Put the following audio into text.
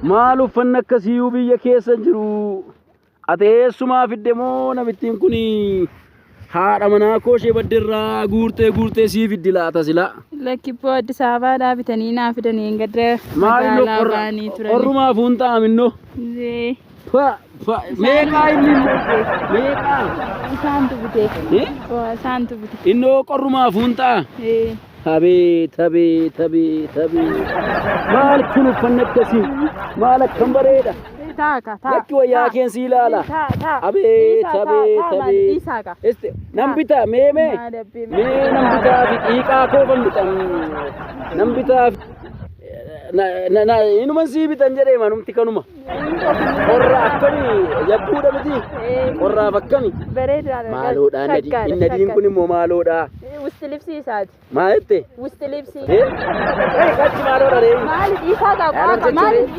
Maal uffanni akkasiiyyuu biyya keessa hin jiru. Ati eessumaa fidde moo namittiin kun haadha manaa koo ishee badderraa guurtee guurtee sii fiddi laata silaa. Lakkibboo Addis Ababaadhaa bitanii naa fidanii hin gadda Maal innoo magaalaa qorra ba'anii turani. qorrumaaf hin ta'am innoo. Ee, Fa fa meeqaa inni immoo meeqaa? Isaantu bite. Eh? Waa isaantu bite. Innoo qorrumaaf hin ta'a. Ee, Abeet abeet abeet abeet. Maal kun uffanni akkasii? Maal akkam bareeda? Taa ka taa. Lakki wayyaa keen si ilaala. Taa taa. Abeet Dhiisaa, taa, abeet taa, maal abeet. dhiisaa ka. Este nan bitaa mee mee Maal abbee mee nan bitaa fi xiiqaa koofan bitan nan bitaa fi na na inuman sii bitan jedhee manumti kanuma. Qorra akkami yabbuudha miti. Qorraaf akkami. Bareedaadha. Maaloodha inni adiin kun immoo maaloodha. Wusti libsii isaati. Maal jette? Wusti libsii. Eh? Eh, qachi maaloodha ree. Maali dhiisaa kaa Yaalan qaaqa maali jechuun.